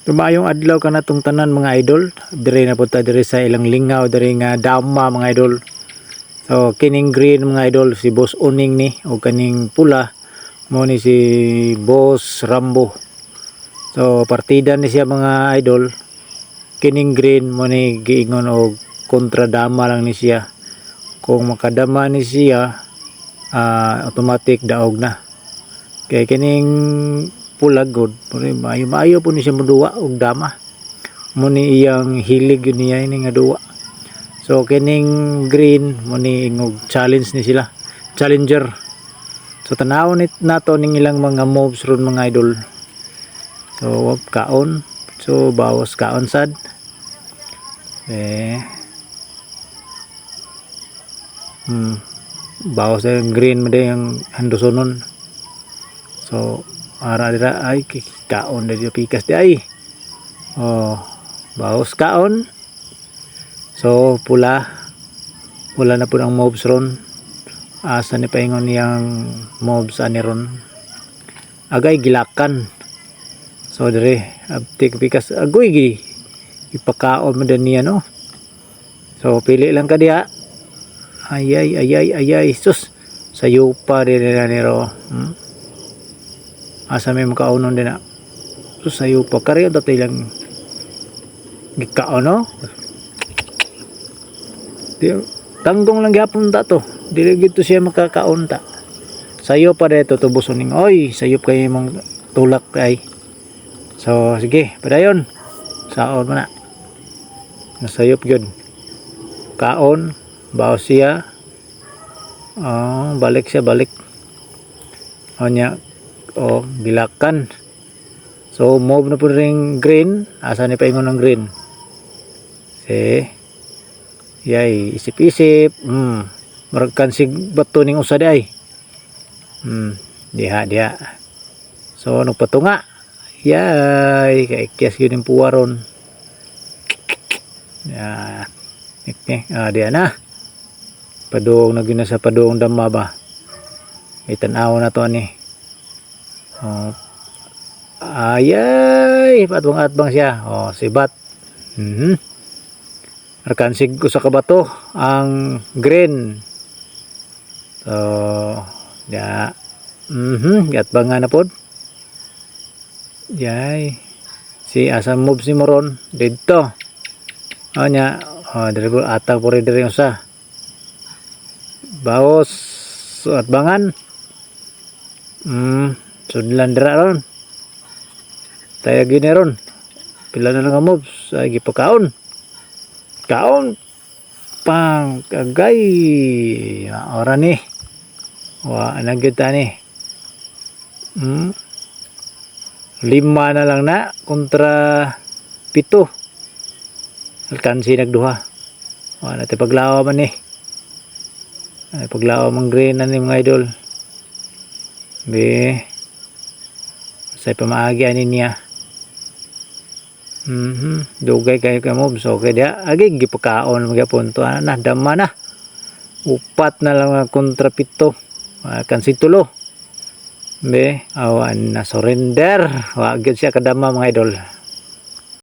Tumayong adlaw kanatong tanan, mga idol. Dire na punta dire sa ilang lingaw dire nga dama, mga idol. So kining green, mga idol, si Boss Uning ni, o kaning pula mo ni si Boss Rambo. So partida ni siya, mga idol. Kining green mo ni giingon og kontra dama lang ni siya. Kung makadama ni siya, automatic daog na. Kay kining pula gud, maayo maayo po ni siya moduwa og dama. Mo ni iyang hilig yun niya ini nga duwa. So kining green mo ni ingog challenge ni sila. Challenger. So tanaw ni nato ning ilang mga moves ron, mga idol. So kaon. So bawas kaon sad. Eh. Bawas yung green mo yung handusonon. So ara dira ay kaon na dito, pikas di ay. Oh, bawas kaon. So pula. Pula na po ang moves ron. Asa ni paingon niyang moves ani ron? Agay, gilakan. So dire abtik pikas, agoy gi ipakaon mo din niya, no. So pili lang ka diha. Ay ay ay ay ay ay, sus. Sayo pa din nila niro. Asa may makaunon din na. Sus, sayo pa kari dati lang gikaon, no. Di, tanggong lang gyapon ta to. Dili gito siya makakaon ta. Sayo pa dito tubos ning oy, sayop kay imong tulak ay. So sige, padayon. Saon mo na. Nasayop gyud. Kaon, bawas siya. Oh, balik siya, balik. O nya, oh, gilakan. So move na po ring green. Asa ni paingon ng green? Si yay, isip-isip. Murag kansig bato ning usa di ay. Diha diha. So nagpatunga. Yay, kaikyas yun yung puwaron. Ya. Okay, diha na. Padung na gyud na sa padung dama ba. May tan-aw na to ani. Oh. Ayay, atbang-atbang siya. Oh, sibat. Arkansig usa ka bato ang green. So, ya. Gatbangan na pod. Yay. Si asa move si Moron didto. O nya, oh, diri po atag po rin diri usa. Bawas atbangan. Sudlan dira ron. Tayo gini ron. Pila na lang ang moves ay gipakaon. Kaon. Pang kagay. Ora ni. Wa na gyud ta ni. Lima na lang na kontra pito. Alkansi nagduha. Wa na tay paglawa man ni. Ay paglawa mang green na ni, mga idol. Be. Say pamaagi ani niya. Dugay kayo kay moves. Okay dia. Agi gipakaon magyapon to na dama na. Upat na lang ang kontra pito. Kansi tulo. Be, awan na surrender. Wa gyud siya kadama, mga idol.